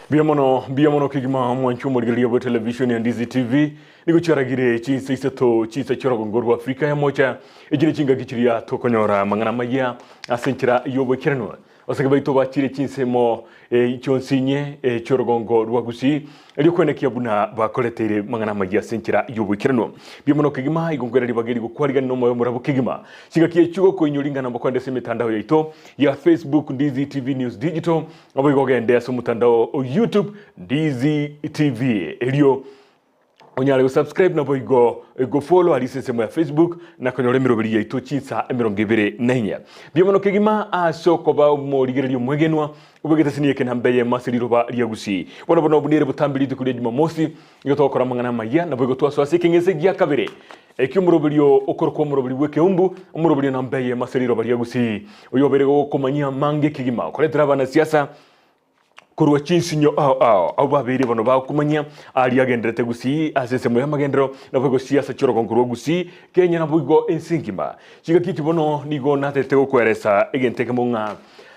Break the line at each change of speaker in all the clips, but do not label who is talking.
Mbuya mono, mbuya mono kegima omwanchi omorigereria bwe television ya Ndizi TV. Nigo chiaragire chinsa isato chinsa chi'orogongo rwa Afrika ya mocha. Echi ne chingaki chiria tokonyora amang'ana amayia ase enchera y'oboikeranu. Abasake baito bachire chinsemo chionsi inye chi'orogongo rwa Gusii, erio kwenekia buna bakoreteire mang'ana amayia ase enchera y'oboikeranu. Mbuya mono kegima, igo nkwera ribaga eri gokwarigania nomoyo omorabu kegima. Chingaki echio gokoinyora ing'ana mbokoenda ase emetandao yaito ya Facebook Ndizi TV News Digital, naboigo ogende ase omotandao o YouTube Ndizi TV erio Onyare gosubscribe naboigo gofollow aria ase ensemo ya Facebook na konyora emeroberi yaito chinsa 24. Mbuya mono kegima ase okoba omorigereria omwegenwa obegete esini eke namba eyemo ase riroba ria Gusii. Bono bono buna ere botambe rituko ria Jumamosi nigo togokora amang'ana amaya naboigo twasoa ase ekeng'ese gia kabere ekio omoroberio okorokwa omoroberi bw'ekeumbu omoroberio namba eyemo ase riroba ria Gusii oyo obeire gokomanyia amange kegima okoretera abanasiasa Korwa chinsinyo ao ao, abwo babeire bono bagokumanyia aria agenderete Gusii ase ensemo y'amagenderero, naboigo siasa chi'orogongo rwa Gusii, Kenya naboigo ense engima. Chingaki echi bono nigo natete gokweresa egento ekemo ng'a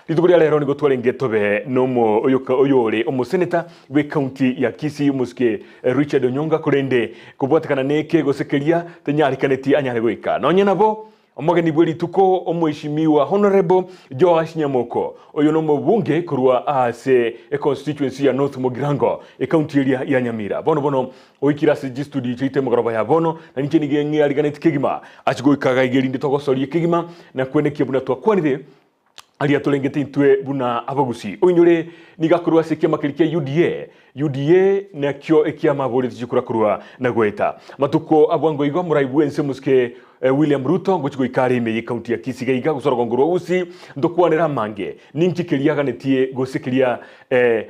rituko ria rero nigo twarenge tobe nomo oyoka oyore omoseneta bw'ecounty ya Kisii omosike Richard Onyonga korende kobwatekana neke gose keria tenyarekaneti anyare goika. Nonye nabo Omogeni bwe rituko Omweshimiwa Honourable Joash Nyamoko, oyo nomobunge korwa ase econstituency ya North Mugirango, ecounty eria ya Nyamira. Bono bono oikire ase chistudio chiaito emegoroba ya bono, na ninche nigo eng'eariganeti kegima achi goika gaiga erinde togosorie kegima na kwenekia buna twakwanire aria torengete intwe buna abagusii. Oinyore nigo akorwa ase ekiama keria kia UDA, UDA nakio ekiama aboreti chikura korwa na goeta. Matuko abwango igo morai bwense omosike William Ruto ngochi goika are ime ye county ya Kisii gaiga gose orogongo rwa Gusii ntokwanere amange ninki keria aganetie gose keria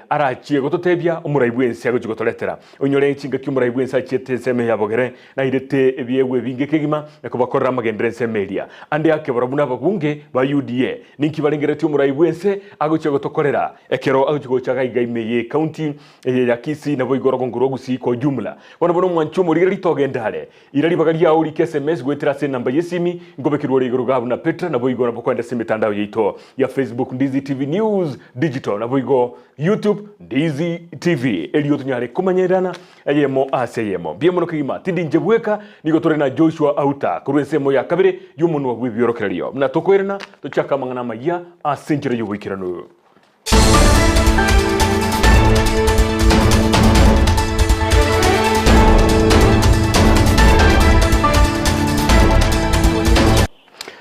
arachie gototebia omorai bwense agochi gotoretera. Oinyore chingaki omorai bwense achiete ensemo ya bogere Nairete ebiegwa ebinge kegima na kobakorera amagenderero ensemo eria. Ande ake barabwo nababunge ba UDA. Ninki barengereretie omorai bw'ense agochia gotokorera ekero agochia gocha gaiga ime ye county eye ya Kisii naboigo orogongo rwa Gusii kwa ujumla. Bono bono omwanchi omorigereria togende are. Ira ribaga riao orike SMS goetera ase enamba y'esimi nkobekerwa ore igoro gabu na Petra naboigo nabo koenda ase emetandao yaito ya Facebook Ndizi TV News Digital naboigo YouTube Ndizi TV erio tonyare komanyerana Eyemo ase eyemo. Mbuya mono kegima, tindi inche bweka, nigo tore na Joshua Auta korwa ensemo ya kabere y'omonwa bw'ebiorokererio. Buna tokoirana, tochake amang'ana amayia ase enchera y'oboikeranu.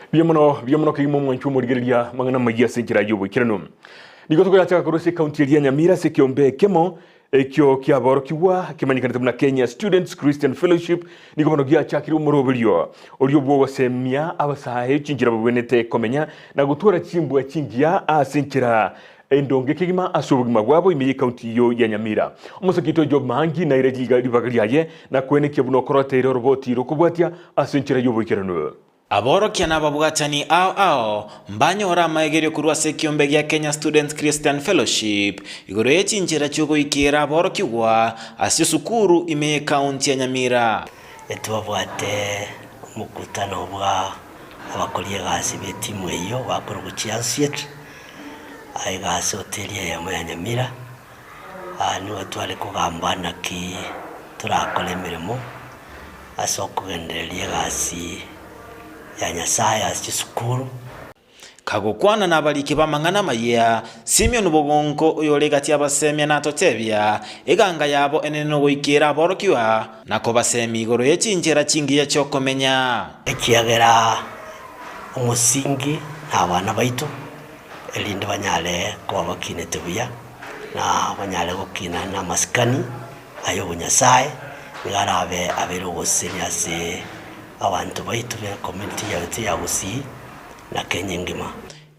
Mbuya mono, mbuya mono kegima omwanchwa omorigereria amang'ana amayia ase enchera y'oboikeranu. Nigo tokoyachaka korwa ase ekaunti eria ya Nyamira ase ekeombe ekemo Ekio kiaborokigwa kemanyekanete buna Kenya Students Christian Fellowship nigo bono giachakire omoroberio oria bw'ogosemia abasae chinchera babwenerete komenya na gotwara chimbwa chingiya ase enchera endonge kegima ase obogima bwabo ime y'ecounty eyio ya Nyamira. Omosake oito Job Maangi naire ribaga riaye na koenekia buna okoroteire oroboti rokobwatia ase enchera y'oboikeranu.
Aborokia na ababwatani ao ao mbanyore amaegerio korwa ase ekiombe gia Kenya Students Christian Fellowship igoro ye chinchera chiogoikeera aborokigwa ase esukuru ime y'ecounty ya Nyamira.
Ntwabwate omokutano bwa abakori egasi b'etimu eyio bakorokwa Chiansiet, aiga ase hoteli eyemo ya Nyamira, nigo tware kogamba naki torakore emeremo. Ase okogendereria egasi ya Nyasae ase chisukuru.
Kagokwana nabariki b'amang'ana amayia, Simion bogonko oyore gati y'abasemia natotebia, Eganga yabo enene nogoikeera aborokigwa, na kobasemia igoro ye chinchera chingiya chi'okomenya.
Ekiagera omosingi nabana baito, erinde banyare koba bakinete buya, na banyare gokina namasikani ay'obonyasae, nigo arabe abeire ogosesenia ase abanto baito be community yaito ya Gusii na Kenya engima.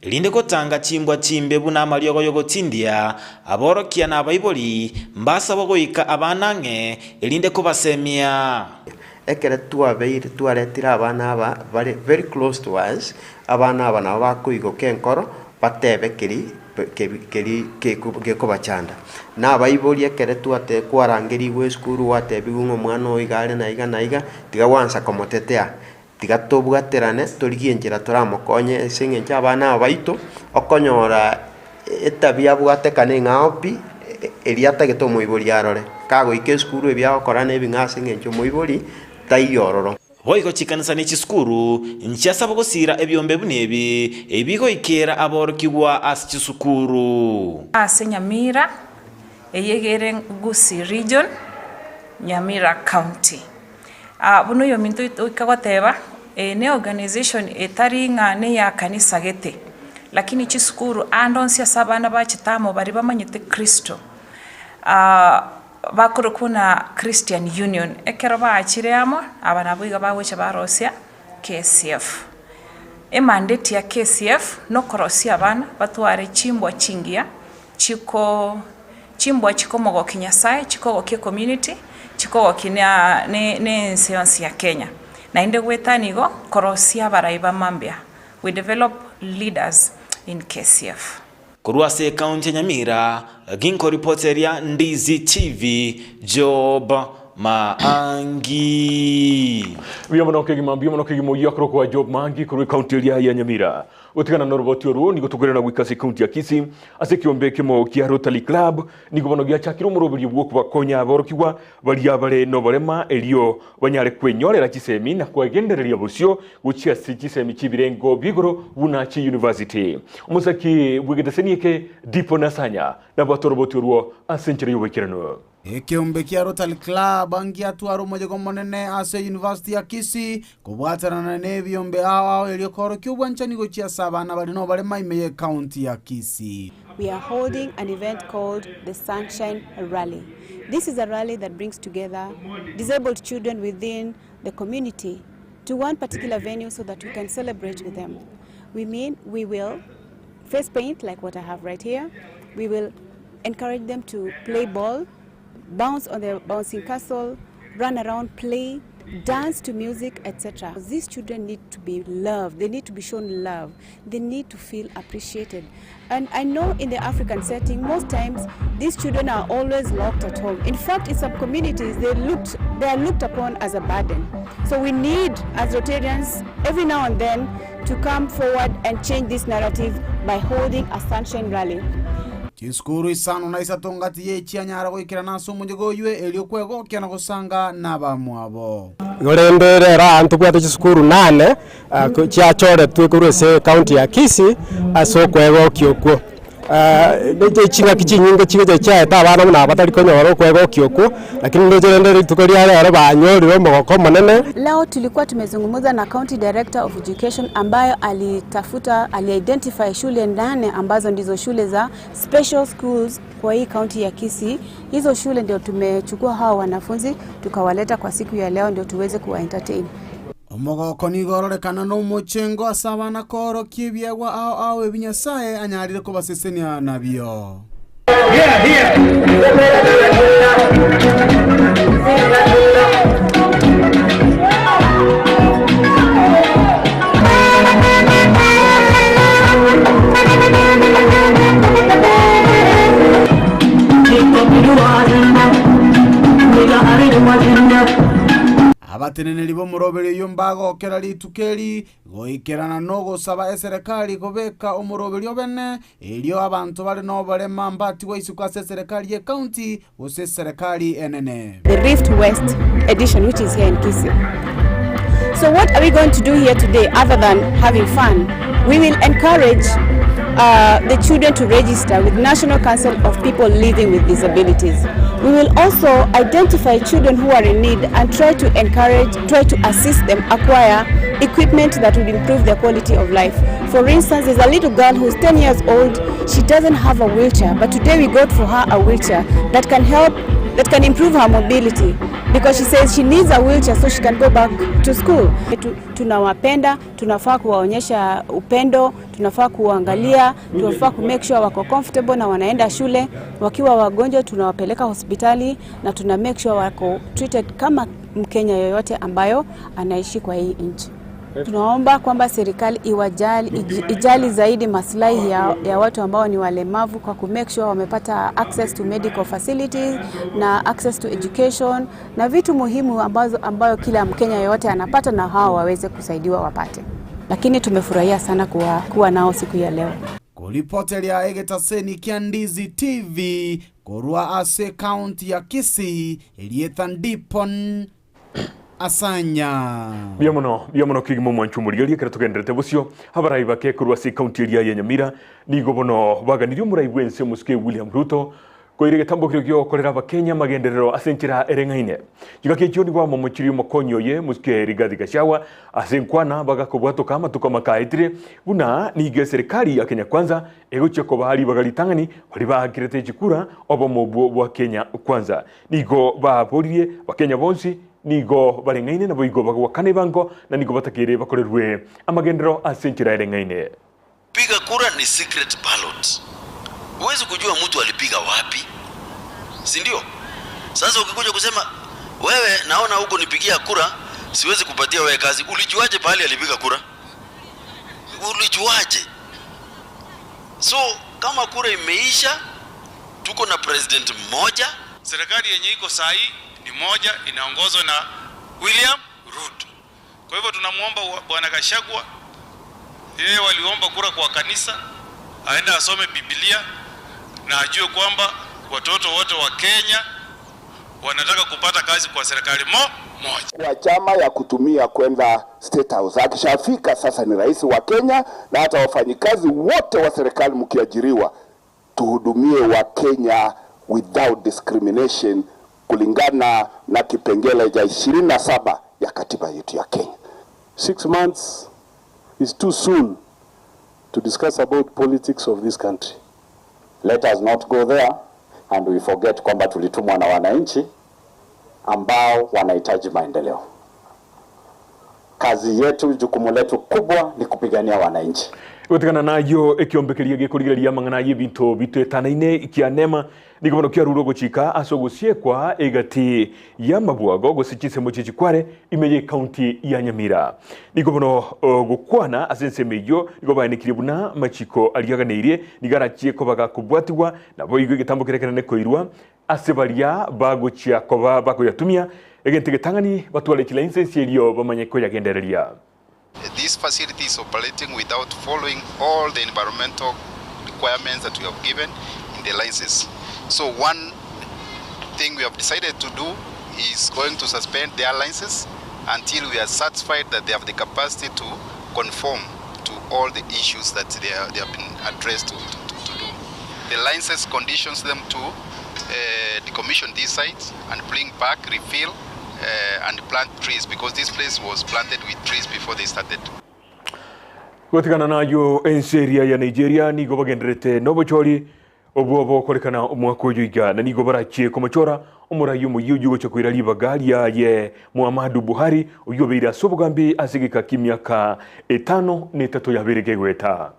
Erinde gotanga chimbwa chimbe buna amariogo y'ogotindia, aborokia na abaibori mbasabwa goika abana ang'e, erinde kobasemia.
Ekero twabeire twaretire abana aba bare very close to us, abana aba nabo bakoigoka enkoro, batebe keri keria gekobachanda. Na abaibori ekere twate kwarangerigwe esukuru gwatebigwe ng'a omwana oo iga are na iga na iga, tiga gwansa komotetea, tiga tobwaterane torigie enchera toramokonye ase eng'encho abana aba baito, okonyora etabia abwate ekane eng'ao pi. Eria atagete omoibori arore. Kagoika esukuru ebi agokora nebing'ao ase eng'encho omoibori taiyo ororo.
Boigo chikanisa ne chisukuru nchiasaba gosiira ebiombe buna ebi, ebigoikeera aborokigwa ase chisukuru.
Ase Nyamira, eyegere Gusii Region, Nyamira County. Buna oyominto oika goteba, eye ne organization etari ng'a neya kanisa gete, lakini chisukuru ande onsi ase abana bachete amo baria bamanyete Kristo, bakorokwa buna Christian Union, ekero baachire amo, aba nabo iga bagocha barosia KCF. Emandeti ya KCF nokorosia abana batware chimbwa chingiya, chiko chimbwa chikomogokia Nyasaye, chikogokia ecommunity, chikogokia na ne ne ense yonsi ya Kenya. Naende goetania igo, korosia abarai ba mambia, we develop leaders in KCF.
Korwa ase ekaunti ya Nyamira, ginkoripoteria Ndizi TV, Job Maangi.
Mbuya mono kegima, mbuya mono kegima oyio akorokwa Job Maangi korwa ekaunti eria ya Nyamira. Gotigana noroboti orwo nigo tokoirana goika ase ekaunti ya Kisii ase ekiombe ekemo kia Rotary Club nigo bono giachakire omoroberio bw'okobakonya aborokigwa baria bare noborema erio banyare kwenyorera chisemi na kwegendereria bosio gochia ase chisemi chi'ebirengo bi'igoro buna chi'university. Omosaki bw'egeteseni eke Dipo Nasanya nabwate oroboti orwo ase enchera y'oboikeranu.
Ekeombe kia Rotary Club ngiatware omoyega omonene ase University ya Kisii kobwatanana nebiombe ao ao erio koorokia obwanchani gochia ase abana bare noborema ime y'ecounty ya Kisii.
We are holding an event called the Sunshine Rally. This is a rally that brings together disabled children within the community to one particular venue so that we can celebrate with them. We mean we will face paint like what I have right here. We will encourage them to play ball, bounce on their bouncing castle, run around, play, dance to music, etc. These children need to be loved. They need to be shown love. They need to feel appreciated. And I know in the African setting, most times these children are always locked at home. In fact, in some communities, they, looked, they are looked upon as a burden. So we need, as Rotarians, every now and then to come forward and change this narrative by holding a sunshine rally.
Chisukuru isano na isato ngati ye chianyara goikerana ase omonyigo oywe, erio kwegokia na gosanga nabamwabo.
Igo rende rero aa ntobwate chisukuru nane chiachoretwe korwa ase ecounty ya Kisii ase okwegokia okwo. Ching'aki chinyinge chigocha chiaete abana buna aba batari konyora okwegokia okwo, lakini ndoche rende rituko ria rero banyorire omogoko omonene.
Leo tulikuwa tumezungumza na County Director of Education ambayo alitafuta ali-identify shule nane ambazo ndizo shule za special schools kwa hii county ya Kisii. Hizo shule ndio tumechukua hao wanafunzi tukawaleta kwa siku ya leo ndio tuweze kuwa entertain.
Omogoko nigo ororekana nomochengo ase abana koorokia ebiegwa ao ao ebi Nyasae anyarire kobasesenia nabio. Abateneneri b'omoroberio oyio mbagokera rituko eri goikerana nogosaba eserekari kobeka omoroberio obene, erio abanto bare noborema mbatigwe isiko ase eserekari y'ecounty gose eserekari enene.
The Rift West edition which is here in Kisii. So what are we going to do here today other than having fun? We will encourage uh, the children to register with National Council of People Living with Disabilities. We will also identify children who are in need and try to encourage, try to assist them acquire equipment that would improve their quality of life. For instance, there's a little girl who's 10 years old. She doesn't have a wheelchair, but today we got for her a wheelchair that can help, that can improve her mobility because she says she needs a wheelchair so she can go back to school. Tunawapenda, tunafaa kuwaonyesha upendo, tunafaa kuwaangalia, tunafaa ku make sure wako comfortable na wanaenda shule. Wakiwa wagonjwa tunawapeleka hospitali na tuna make sure wako treated kama Mkenya yoyote ambayo anaishi kwa hii nchi. Tunaomba kwamba serikali iwajali, ijali zaidi maslahi ya, ya watu ambao ni walemavu kwa ku make sure wamepata access to medical facilities na access to education na vitu muhimu ambazo, ambayo kila Mkenya yoyote anapata na hao waweze kusaidiwa wapate. Lakini tumefurahia sana kuwa, kuwa nao siku ya leo.
Koripoteria egetaseni kia Ndizi TV. Korwa ase ekaunti ya Kisii, erieta Ndipon Asanya.
Mbuya mono, mbuya mono kegima omwancho omorigereria ekero togendererete bosio. Abarai bake korwa ase ekaunti eria ya Nyamira nigo bono baganirie omorai bw'ense omosike William Ruto koira egetambo keria giokorera abakenya amagenderero ase enchera ereng'aine. Chingaki echio nigo amomochirie omokonyi oye mosike Rigathi Gachagua ase enkwana bagakobwatoka amatuko amake aetire buna nigo eserekari ya Kenya Kwanza Egochia kobaa ribaga ritang'ani baria baakirete chikura obomo obwo bwa Kenya Kwanza. Nigo baboririe Abakenya bonsi nigo bareng'aine naboigo bagwakana ebango na nigo batakeire bakorerwe amagenderero ase enchera ereng'aine.
Piga kura ni secret ballot. Huwezi kujua mtu alipiga wapi, si ndio? Sasa ukikuja kusema wewe naona hukunipigia kura, siwezi kupatia wewe kazi, ulijuaje pahali alipiga kura? Ulijuaje? So kama kura imeisha, tuko na president mmoja.
Serikali yenye iko saa hii ni moja, inaongozwa na William Ruto. Kwa hivyo tunamwomba Bwana Gachagua, yeye waliomba kura kwa kanisa, aende asome Biblia na ajue kwamba watoto wote wa Kenya wanataka kupata kazi kwa serikali mo moja.
Kwa chama ya kutumia kwenda State House. Akishafika sasa ni rais wa Kenya, na hata wafanyikazi wote wa serikali mkiajiriwa, tuhudumie wa Kenya without discrimination kulingana na kipengele cha 27 ya katiba yetu ya Kenya.
6 months is too soon to discuss about politics of this country.
Let us not go there and we forget kwamba tulitumwa na wananchi ambao wanahitaji maendeleo. Kazi yetu, jukumu letu kubwa ni kupigania wananchi.
Gotigana nayio ekiombe keria gekorigereria amang'ana y'ebinto bitoetanaine kia nema nigo bono kiarurwe gochika ase ogosiekwa egati y'amabwago gose chinsemo chie chikware ime y'ecounty ya Nyamira. Nigo bono gokwana ase ensemo eyio nigo baenekirie buna amachiko aria aganeirie nigo arachie koba gakobwatigwa naboigo egetambo keria ekenene koirwa ase baria bagochia koba bakoyatumia egento egetang'ani batware chilainsensi erio bamanye koyagendereria.
This facility is operating without following all the environmental requirements that we have given in the license. So one thing we have decided to do is going to suspend their licenses until we are satisfied that they have the capacity to conform to all the issues that they, are, they have been addressed to, to, to do. The license conditions them to uh, decommission these sites and bring back, refill, uh, and plant trees because this place was planted with trees before they started.
Gotigana nayo ense eria ya Nigeria nigo bagenderete nobochori obwo bokorekana omwaka oyo iga na nigo barachie komochora omorai omoyia oyio ogocha koira ribaga riaye Muhammadu Buhari oyio obeire ase obogambi ase egeka ki'emiaka etano na etato yabeire kegoeta.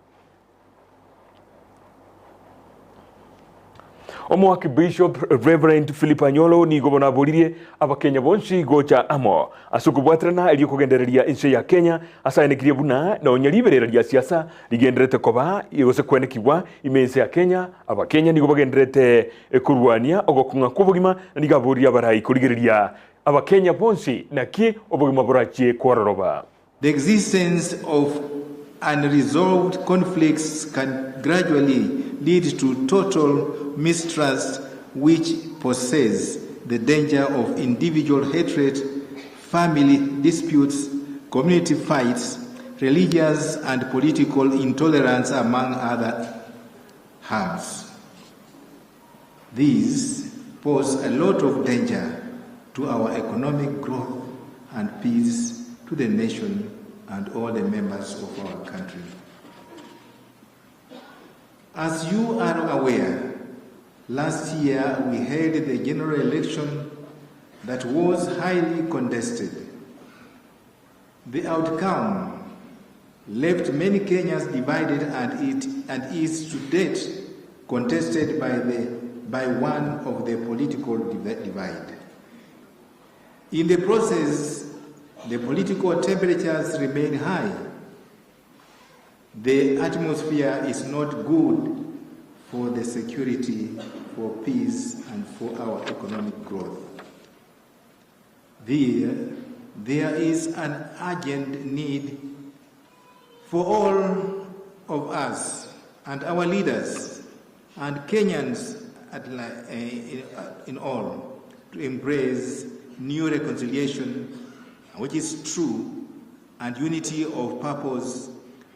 Omoakibishop Reverend Philip Anyolo nigo bono aboririe Abakenya bonsi gocha amo ase okobwaterana erio kogendereria ense ya Kenya ase aenekirie buna nonya riberera ria siasa rigendererete koba gose kwenekigwa ime ense ya Kenya. Abakenya nigo bagendererete korwania ogokong'a kw'obogima na nigo aboririe abarai korigereria Abakenya bonsi naki obogima borachie kwororoba.
The existence of unresolved conflicts can gradually lead to total mistrust which poses the danger of individual hatred, family disputes, community fights, religious and political intolerance among other harms. These pose a lot of danger to our economic growth and peace to the nation and all the members of our country. As you are aware, last year we held the general election that was highly contested. The outcome left many Kenyans divided and it and is to date contested by the by one of the political divide. In the process, the political temperatures remain high. The atmosphere is not good for the security, for peace, and for our economic growth. There, there is an urgent need for all of us and our leaders and Kenyans at, in all to embrace new reconciliation, which is true, and unity of purpose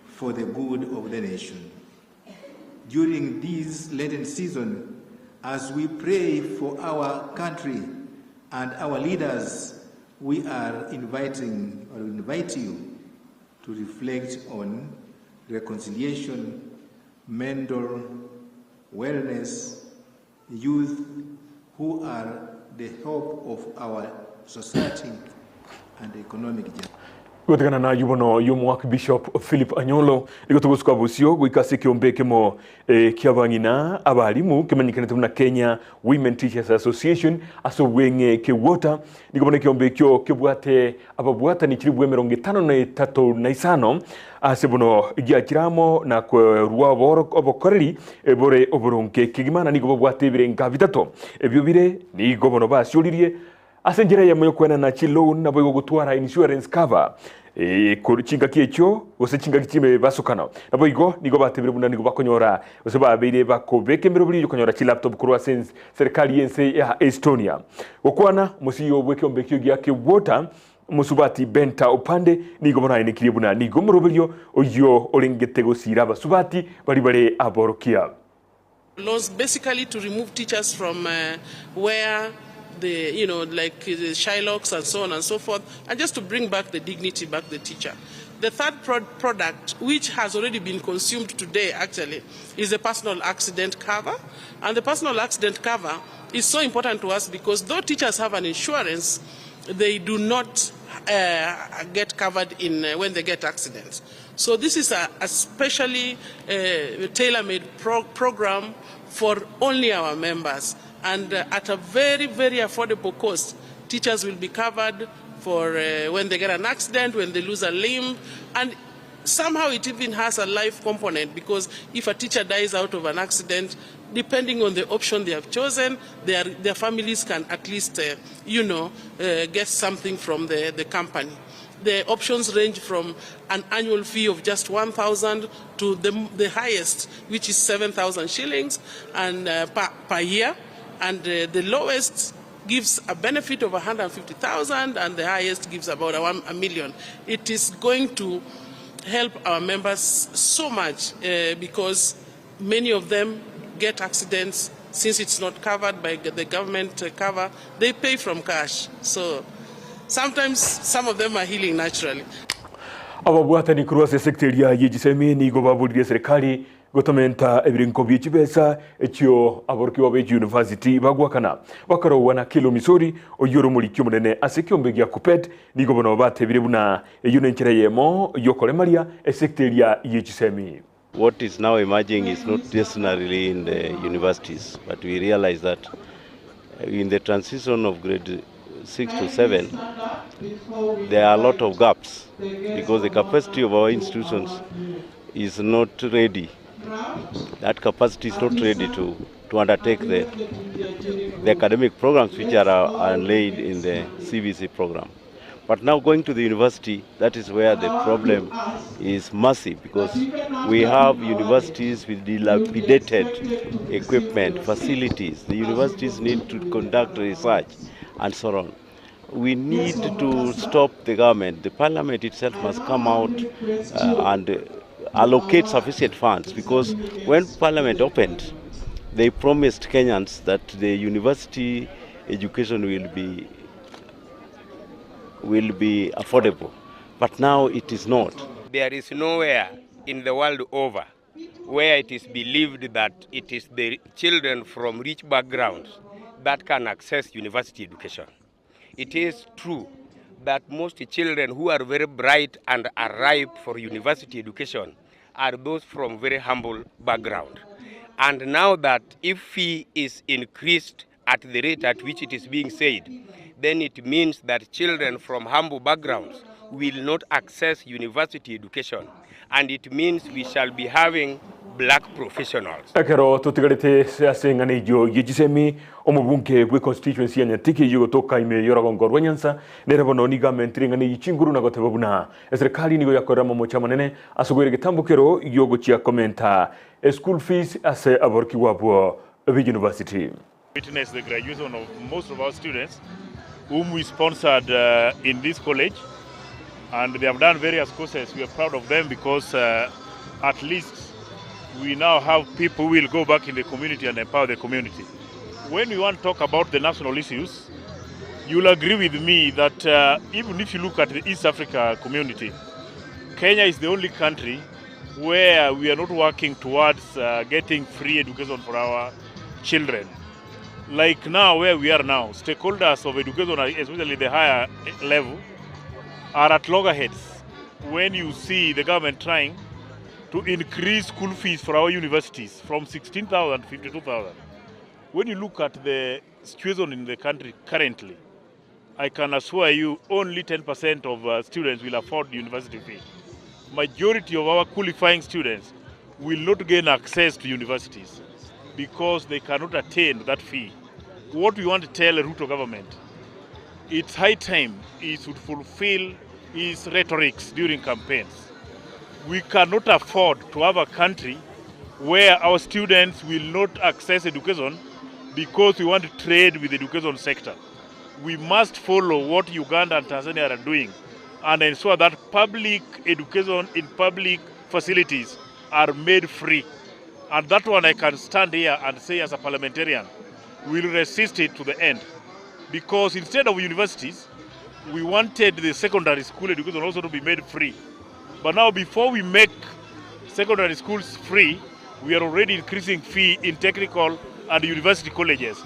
for the good of the nation. During this Lenten season, as we pray for our country and our leaders, we are inviting or invite you to reflect on reconciliation, mental wellness, youth who are the hope of our society and economic justice.
Gotigana nayio bono y'Omoakbishop Philip Anyolo, nigo togosuka bosio goika ase ekeombe ekemo eh, ki'abang'ina abalimu kemanyekanete buna Kenya Women Teachers Association ase obweng'e KEWOTA. Nigo bono ekeombe ekio kebwate ababwatani chilifu emerongo etano na etato na isano ase bono giachire amo na kwerua oboro obokoreri bore oboronge kegima na nigo babwate ebirenga bitato ebio bire nigo bono basioririe Ase enchera eyemo y'okoenana chiloan naboigo gotwara insurance cover chingaki echio gose chingaki chi'emebasokano. Naboigo nigo batebire buna nigo bakonyora gose babeire bakobeka emeroberi y'okonyora chilaptop korwa ase serikali y'ense ya Estonia. Gokwana omosio bw'ekeombe ekio gia Kewota, Omosubati Benta Opande nigo bono aenekirie buna nigo omoroberio oyio orengete gosiira abasubati baria bare aborokia.
Laws basically to remove teachers from uh, where the, you know, like the Shylocks and so on and so forth, and just to bring back the dignity back the teacher. The third pro product, which has already been consumed today actually, is the personal accident cover. And the personal accident cover is so important to us because though teachers have an insurance, they do not uh, get covered in uh, when they get accidents. So this is a, a specially uh, tailor-made pro program for only our members. And uh, at a very, very affordable cost, teachers will be covered for uh, when they get an accident, when they lose a limb, and somehow it even has a life component because if a teacher dies out of an accident, depending on the option they have chosen, their, their families can at least, uh, you know, uh, get something from the, the company. The options range from an annual fee of just 1,000 to the, the highest, which is 7,000 shillings and, uh, per, per year. And uh, the lowest gives a benefit of 150,000 and the highest gives about a, one, a million. It is going to help our members so much uh, because many of them get accidents since it's not covered by the government uh, cover they pay from cash so sometimes some of them are healing naturally
Ababwatani korwa ase esekta eria ye chisemi nigo baboririe serikali gotomenta ebirengo bie chibesa echio aborokigwa be chiuniversity bagwakana. Bakarogwa na Kilo Misori oyio ore omoriki omonene ase ekiombe gia Kuppet nigo bono batebire buna eyio nenchera eyemo yokoremaria esekta eria ye chisemi.
What is now emerging is not necessarily in the universities, but we realize that in the transition of grade 6 to 7, there are a lot of gaps because the capacity of our institutions is not ready. That capacity is not ready to, to undertake the, the academic programs which are, are laid in the CBC program. But now going to the university, that is where the problem is massive because we have universities with dilapidated equipment, facilities. The universities need to conduct research and so on. We need to stop the government. The parliament itself must come out and allocate sufficient funds because when parliament opened, they promised Kenyans that the university education will be will be affordable. But now it is not.
There is nowhere in the world over where it is believed that it is the children from rich backgrounds that can access university education. It is true that most children who are very bright and are ripe for university education are those from very humble background. And now that if fee is increased at the rate at which it is being said, then it means that children from humble backgrounds will not access university education. And it means we shall be having black professionals.
Ekero totigarete ase eng'ana eyio ye chisemi, omobunge bwe constituency ya Nyatike eyio gotoka ime y'orogongo rwa Nyanza nere bono nigo amentire eng'ana eyio chinguru na goteba buna eserekari nigo yakorera amamocho amanene ase okoira egetambo kero giogochia komenta eschool fees ase aborokigwa abwo. b'eyunivasiti.
Witness the graduation of most of our students whom we sponsored uh, in this college and they have done various courses. We are proud of them because uh, at least we now have people who will go back in the community and empower the community. When we want to talk about the national issues, you'll agree with me that uh, even if you look at the East Africa community, Kenya is the only country where we are not working towards uh, getting free education for our children. Like now, where we are now, stakeholders of education, especially the higher level, are at loggerheads when you see the government trying to increase school fees for our universities from 16,000 to 52,000. When you look at the situation in the country currently, I can assure you only 10% of uh, students will afford university fee. Majority of our qualifying students will not gain access to universities because they cannot attain that fee. What we want to tell the Ruto government, it's high time he should fulfill his rhetorics during campaigns. We cannot afford to have a country where our students will not access education because we want to trade with the education sector. We must follow what Uganda and Tanzania are doing and ensure that public education in public facilities are made free. And that one I can stand here and say as a parliamentarian, we'll resist it to the end. Because instead of universities, we wanted the secondary school education also to be made free. But now before we make secondary schools free, we are already increasing fee in technical and university colleges.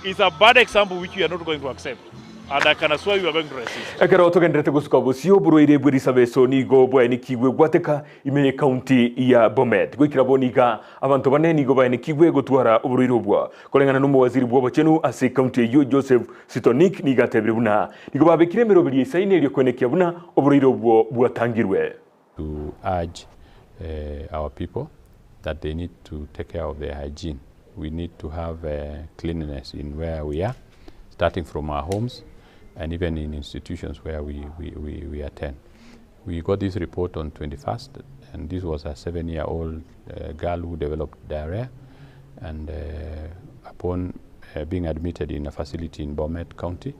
It's a bad example which we are not going to accept. And I can assure you we are going to resist.
Ekero togenderete gosuka bosio oborwaire bwe risabeso nigo bwaenikigwe gwateka ime ye county ya Bomet. Goikera bono iga abanto bane nigo baenikigwe gotwara oborwaire obwo. Koreng'ana nomowaziri bw'obochenu ase ecounty eyio Joseph Sitonik nigo atebire buna nigo babekire emeroberi eisaine erio koenekia buna oborwaire obwo bwatangirwe.
To urge our people that they need to take care of their hygiene. We need to have cleanliness in where we are, starting from our homes and even in institutions where we, we, we, we attend. We got this report on 21st, and this was a 7-year-old girl who developed diarrhea, and upon being admitted in a facility in Bomet County,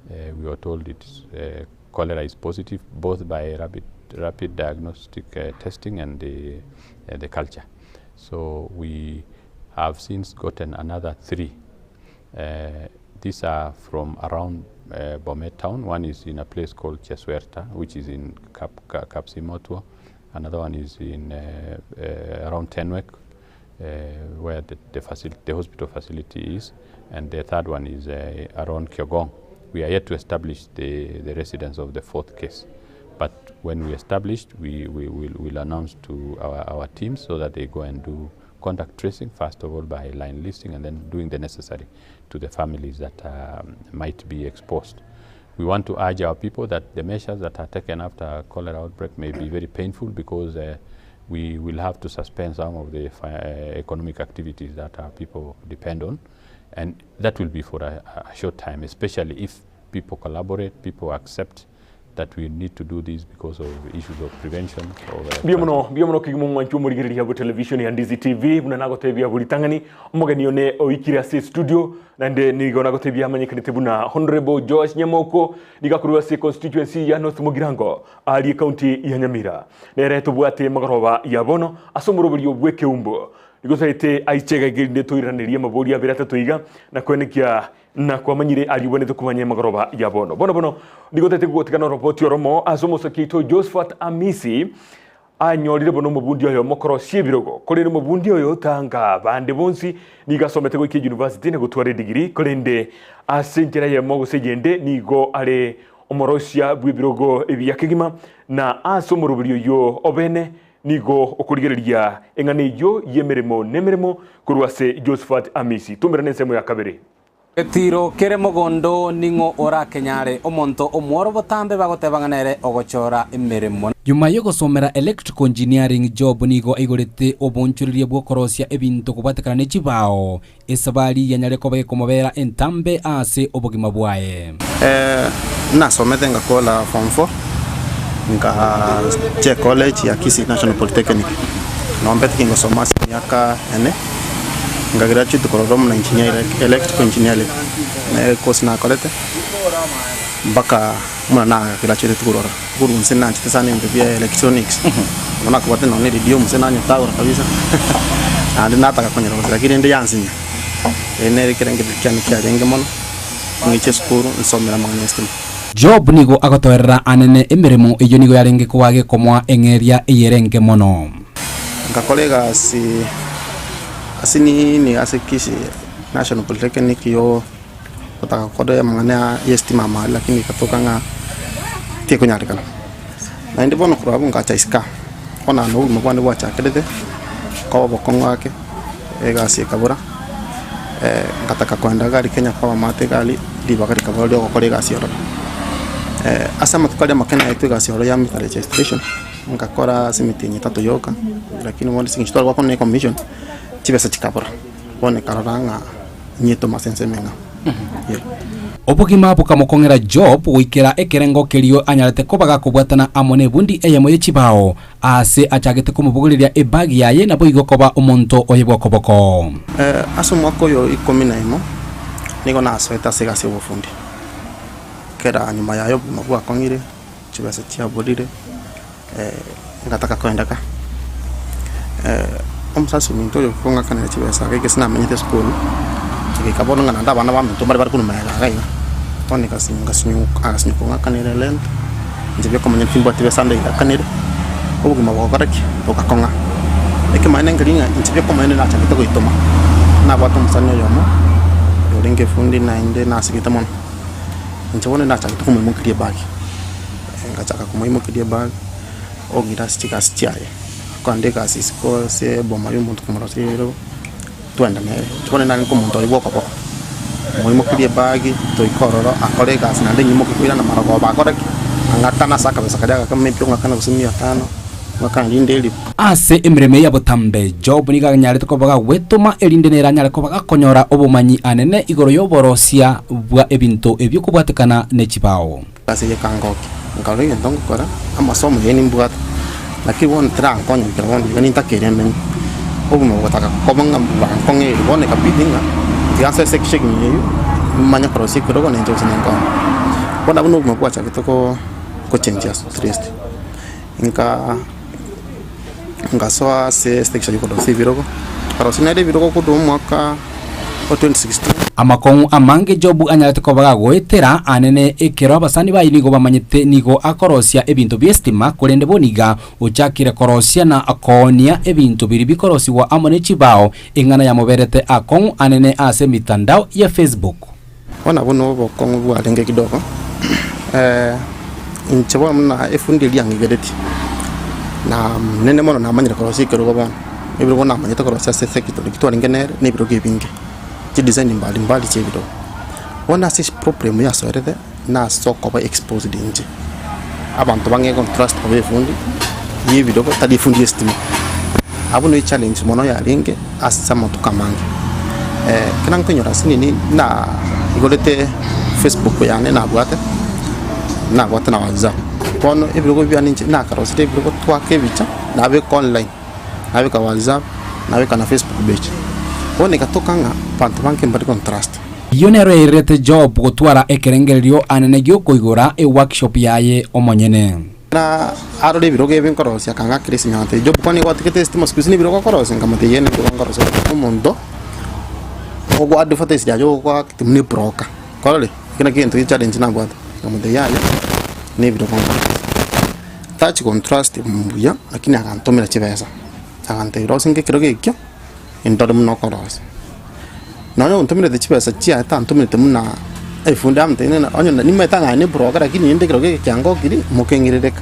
we were told it's cholera is positive, both by rapid, rapid diagnostic testing and the, the culture. So we have since gotten another 3. These are from around Bomet town. One is in a place called Cheswerta, which is in Kap, Kapsimotwo. Another one is in around Tenwek, where the, the, the hospital facility is. And the third one is around Kyogong. We are yet to establish the, the residence of the fourth case. But when we established, we, we will we'll announce to our, our teams so that they go and do contact tracing, first of all by line listing and then doing the necessary to the families that might be exposed. We want to urge our people that the measures that are taken after cholera outbreak may be very painful because we will have to suspend some of the economic activities that our people depend on. And that will be for a, a short time, especially if people collaborate, people accept that we need to do this because of issues of prevention. Of,
Mbuya mono, mbuya mono kegima omwanchi omorigereria bwe television ya Ndizi TV, buna nagotebia buri tang'ani, omogeni one oikire ase estudio, naende nigo nagotebia amanyekanete buna Honorable Joash Nyamoko, nigo akorwa ase constituency ya North Mugirango, aaria ecounty ya Nyamira. Nere tobwate magoroba ya bono ase omoroberio bw'ekeumbo. Nigo totaete aiche iga erinde toiranerie amaborio abere atato iga, na koenekia na kwamanyire aria obwenerete komanya emagoroba ya bono. Bono bono nigo totaete gogotiga noroboti oromo ase omosokia oito Josphat Amisi anyorire bono omobundi oyomo korosia ebirogo. Korende omobundi oyo tanga abande bonsi nigo asomete goika eyunivasiti na gotwara edigiri, korende ase enchera eyemo gose eyende nigo are omorosia bw'ebirogo ebiya kegima, na ase omoroberi oyio obene Nigo okorigereria eng'ana eyio y'emeremo nemeremo korwa ase Josephat Amisi. Tomerane ensemo ya kabere.
Getiro kere mogondo ning'o orakenyare? Omonto omworo botambe bagoteba ng'a nere ogochora emeremo.
Nyuma y'ogosomera Electrical Engineering, Job nigo aigorete obonchoreria bw'okorosia ebinto kobwatekana ne chibao, esabari yanyare koba gekomobera entambe ase obogima bwaye.
Nasomete ngakora form four, nkachia ecollege ya Kisii National Polytechnic, nombete kingosoma ase emiaka ene. Nkagraduate korwa buna engineer electrical engineering, na ecourse nakorete mpaka buna nagraduatete korwa ororo. Korwa inse nanchete sana ebinto bia electronics, nabo nakobwate nonye na eredio omose nanyetagora kabisa, naende nataka konyora lakini rende yansinya, ere nere ekerengererio kiane kiarenge mono, ng'eche esukuru nsomere amang'ana ya estima.
Job nigo agotoerera anene emeremo eyio nigo yarenge koba gekomoa eng'eria eyere enke mono.
Ngakora egasi ase nini ase Kisii National Polytechnic yo gotaka gokora amang'ana ya estima amare lakini egatoka ng'a tekonyarekana. Naende bono korwa abwo ngacha isiko aa, bono naende obogima bwane bwachakerete koba obokong'u ake, egasi ekabora, ngataka kogenda iga aria Kenya kwa abamate iga aria, ribaga rikabora ria ogokora egasi ororo. Ase amatuko aria amake naetwe egasi ororo ya meter registration, ngakora ase emetienyi etato yoka, lakini bono ase eng'encho tware goakana ne ecommission, chibesa chikabora, bono ekarora ng'a nyetome ase ensemo eng'ao. Yeah.
Obogima bokamokong'era Job goikera ekerengo kerio anyarete koba gakobwatana amo nebundi eyemo ye chibao, aase achagete komobogoreria ebagi yaye naboigo koba omonto oye bw'okoboko.
Ase omwaka oyo ikomi na emo nigo nasoete ase egasi y'obofundi. Kera nyuma yaye obogima bwakong'ire, chibesa chiaborire, ngataka koenda ka. Omosasi ominto oyo okong'akanera chibesa iga ekero namenyete esukuru, egaika bono ng'a naende abana baminto mbare bare korwa magega iga iga, bono agasinyu kong'akanera erent, inche biokomanya timbwati besa ndaiakanere, obogima bogokora ki? Bogakong'a. Ekemanyererio nkeri ng'a inche biokomanya nachagete goitoma, nabwate omosani oyomo, orenge efundi naende nasigete mono. Inche bono nachagete komoimokeria ebag, ngachaka komoimokeria ebag, ong'ira ase chigasi chiaye, akogenda egasi isiko ase eboma ya omonto komoroseria ebirogo, twagenda nere. Inche bono narenge omonto oria bwa okoboko, moimokerie ebag, toike ororo akore egasi naende nyimoke koirana marogoba akore ki? Ang'akane ase akabesa karia agake maybe ong'akane gose mia tano, ong'akane rinde elifu.
Ase emeremo eye ya botambe, Job nigo anyarete koba gagwetoma erinde nere anyare koba gakonyora obomanyi anene igoro y'oborosia bwa ebinto ebio kobwatekana ne chibao.
Ase egekangoki nkarora egento ngokora, amasomo yaye nimbwate, lakini bono tirankonya goikera bono iga nintakeire emenye. Obogima bogotaka koba ng'a bankong'eire, bono ekabidi ng'a tiga nsoe section eyio, manye korosia ekerogo na inche gose ninkonye. Bono abwo na obogima bwachagete ko gochenjia at least. Nka nkasoa ase section ya korosia ebirogo, nkarosia nere ebirogo korwa omwaka o 2016.
Amakong'u amange Jobu anyarete koba gagoetera anene ekero abasani baye nigo bamanyete nigo akorosia ebinto bi'esitima, korende bono iga ochakire korosia na koonia ebinto biria bikorosigwa amo ne chibao, eng'ana yamoberete akong'u anene ase emitandao ya Facebook.
Bono abwo nobokong'u bwarenge kidogo, inche bono buna efundi eria yang'igeretie, na nene mono namanyire korosia ekerogo bono, ebirogo namanyete korosia ase efactory ekio twarenge nere, na ebirogo ebinge, chidesign mbali mbali chia ebirogo. Bono ase eproblem yasoerete, nase okoba exposed inche, abanto bang'e gontrust koba efundi ya ebirogo tari efundi ya estima. Abwo ne echallenge mono yarenge ase amatuko amange. Ekero nkonyora ase nini na igorete facebook yane nabwate, nabwate na whatsapp. Bono ebirogo biane inche nakarosirie ebirogo twaka ebicha, nabeka online, nabeka whatsapp, nabeka na facebook page. Bono egatoka ng'a abanto bange mbari gontrust.
Eyio nero yairerete Job gotwara ekerengererio anene gi'okoigora eworkshop yaye omonyene.
Na arore ebirogo ebi nkorosia, akang'akera esimi agantebia, Job, kwani gwatigete esitima siku hizi nebirogo okorosia? Nkamotebi, Ee, nebirogo nkorosia. Omonto ogo advertise aye ogoaka buna ebroker, kwarorire? Ekio nakio egento challenge nabwate. Nkamotebia, yaya, nebirogo nkorosia. Tachi gontrust mbuya, lakini agantomera chibesa, agantebia rosia inke ekerogo ekio, indore buna okorosia. Nonya ontomerete chibesa chiaye tantomerete buna efundi amotebi ng'a onye nimanyete ng'a aye ne broker lakini rende ekero geke kiangokiri mokeng'irereka.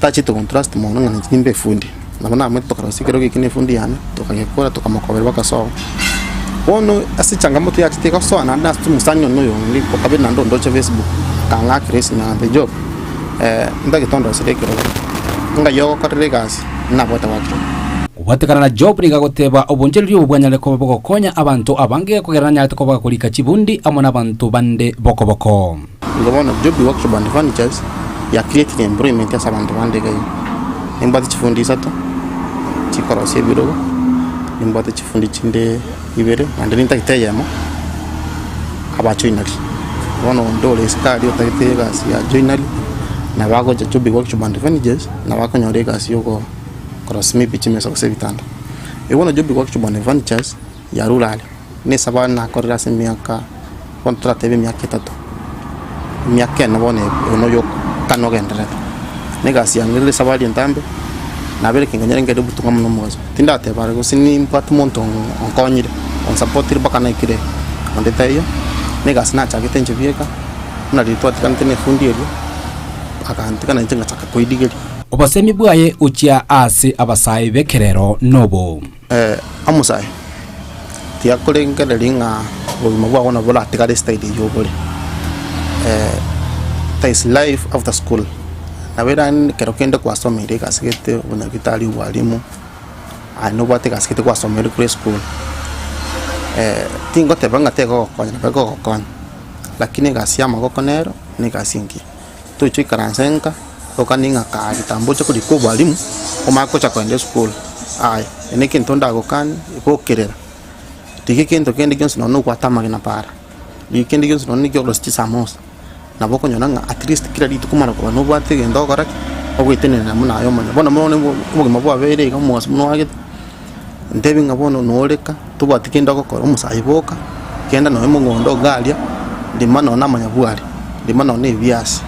Tachete gontrust mono ng'a inche nimbe efundi. Nabo namoete tokarosia ekero geke na efundi yane, tokagekora tokamokobera bagasoa. Bono ase echangamoto yachete egosoa naende ase omosani one oyo onde okabere naende ondoche facebook, akang'akera esimi agantebia Job ntagete ondoserie ekerogo, ng'ai ogokorera egasi? Nabwate gwakire.
Kobwatekana na Job nigo agoteba, Obonchereria obo bwanyarire koba bogokonya abanto abange kogera nanyarete koba gakorika chibundi amo nabanto bande bokoboko.
Igo bono Job Workshop and Furnitures ya created employment ase abanto bande iga iga. Nimbwate chifundi isato chikorosia ebirogo, nimbwate chifundi chinde. Ibere, naende nintagete eyemo, aba joinery. Bono onde ore isiko aria otagete egasi ya joinery, nabo agocha Joby Workshop and Furnitures, nabo akonyora egasi ya ogo korosia maybe chimesa gose ebitanda. Erio bono Joby Workshop and Furnitures, yarure aria, na esabari nakorire ase emiaka, bono toratebe emiaka etato, emiaka ene bono eye noyo okana ogendererete. Na egasi yane ere esabari entambe, nabere kenganyare nkere obotuko amo na omogaso. Tindateba are gose nimbwate omonto onkonyire, onsapotire mpaka naikire onde taiyo, na egasi nachagete inche bieka, buna riria twatiganete na efundi eria, agantiga nainche ngachaka koirigeria.
Obosemi bwaye gochia ase abasae b'ekerero nobo.
Omosae, tiakorengereria ng'a obogima bwao nabo boratigare estyle eyio obore. There is life after school. Nabo erande ekero kende kwasomeire egasi gete obonyagitari, obwalimu, aye nobwate egasi gete kwasomeire korwa esukuru. Tingoteba ng'a tegogokonya nabo egogokonya, lakini egasi ya amaboko nero, na egasi engiya. Tocha oikaranse nka, okanie ng'a kaa kitambo oche korika obwalimu, omanye gocha kogenda esukuru, aye eke negento ndagokanie, bokerera, rigia egento kende gionsi nonye na obwate amagena para, rigia kende gionsi nonye na ekiorosia chisamosa, nabo okonyora ng'a at least kera rituko omanye koba nobwate egento ogokora ki, ogoetenenera buna aye omonyene. Bono bono obogima bwabeire iga omogaso buna oagete, ntebi ng'a bono noreka, tobwati kende ogokora, omosae boka, genda nonye mogondo iga aria, rima nonye na amanyabwari, rima nonye na ebiasi,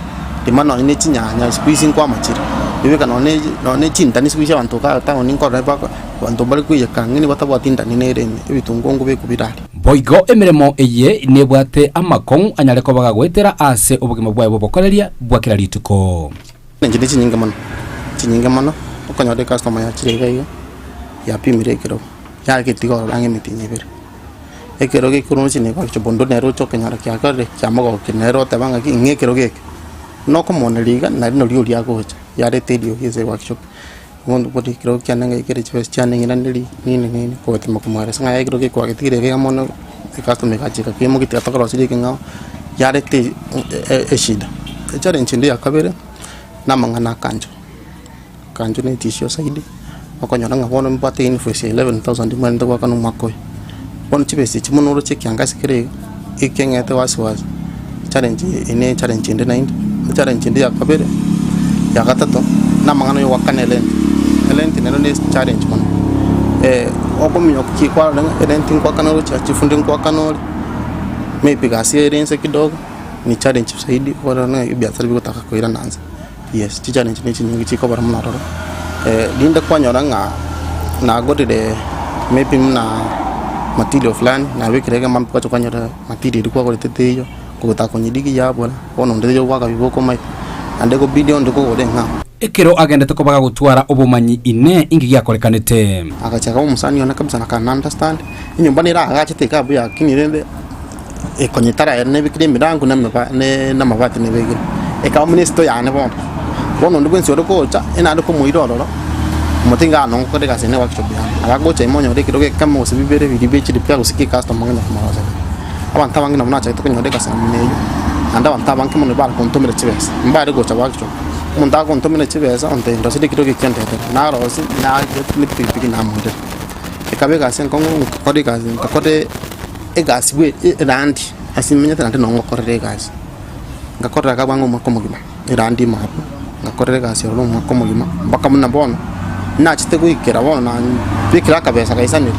rima nonye na echinyanya siku hizi nkwama chire, ribeka nonye nonye na echintani siku hizi abanto igaa town nkorora bako abanto mbare koiyeka ang'e nigo batabwati intani nere ime, ebitunguo nkobekwa bire aria.
Boigo emeremo eye nebwate amakong'u anyare koba gagoetera ase obogima bwaye bw'obokoreria bwa kera rituko.
Chinche ne chinyinge mono, chinyinge mono, okonyora ecustomer yachire iga iga, yapimire ekerogo, yagetiga ororo ang'e emetienyi ebere. Ekerogo ekio roche nigo bonde nere oche okenyora kiakorire kiamogokire nere oteba ng'aki ing'e ekerogo eke, nokomooneria iga nari noria oria agocha, yareta eriogi ase eworkshop. Bono bori ekerogo kiane ng'a ekere chibesa chiane ng'iraneri nini nini, kogotemba komoeresa ng'a ekerogo eke kwagetigire iga mono, ecustomer egachika keimoki tiga tokoroserie ekeng'ao, yareta eshida. Echallenge ende ya kabere, na amang'ana a kanjo, kanjo ne etishio zaidi, okonyora ng'a bono mbwate invoice ya 11000 mbwenerete goakana omwaka oyo. Bono chibesa echi mono oroche ekiangasi kere iga, ekeng'ete wasiwasi, challenge eye ne echallenge ende naende, echallenge ende ya kabere, ya gatato, na amang'ana ya goakana erent, erent nero ne echallenge mono, okominyoka ki kwarora ng'a erent ngoakana oroche chifundi ngoakana ore, maybe gasi ere inse kidogo. Ni challenge zaidi korora ng'a ebiasara bigotaka koirana nse, yes chichallenge ne chinyinge chikobora buna ororo. Rinde kwanyora ng'a nagorire maybe buna material fulani nabekire iga mambia gwacha kwanyora material eria kwagorete teiyo, kogotaka konyerigia yabora, bono onde taiyo goaka biboko omanyete, naende ekobidi onde kogora eng'ao.
Ekero agendete koba gagotwara obomanyi inee inki giakorekanete?
Agachaka omosani one kabisa na akana understand, enyomba nere aagachete iga buya lakini rende. Ekonyetara ere nebekire emirango na emeba ne na amabati nebekire, ekaba buna esito yane bono. Bono onde bwensi ore gocha, naende komoira ororo, omote iga nongokora egasi eye na eworkshop yane. Nabo agocha ime onyore ekerogo ekemo gose bibere biria bie chiripea gose kia ecustomer ng'a komoroseria. Abanto abange nabo nachagete konyora egasi namuna eywo, naende abanto abange mono bare kontomera chibesa, mbare gocha workshop. Omonto agontomera chibesa ontebia ndoserie ekerogo ekio ondetere, narosia, naria ne epikipiki namoirera. Ekaba egasi enkong'u nkakora egasi nkakora egasi bwe erandi ase nimenyete naende noo ngokorera egasi. Ngakorera iga bwango omwaka omogima, erandi ime abwo, ngakorera egasi ororo omwaka omogima mpaka buna bono, nachete goikera bono nabekire akabesa gaisanire,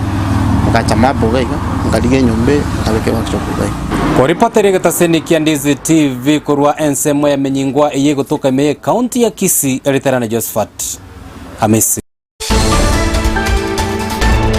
ngacha mabu iga iga, nkarigia enyomba eye, nkabeka eworkshop iga iga.
Koripotera egetaseni kia Ndizi TV korwa ensemo ya Menyingwa eye egotoka ime ye County ya Kisii, Eriterane Josephat Hamisi.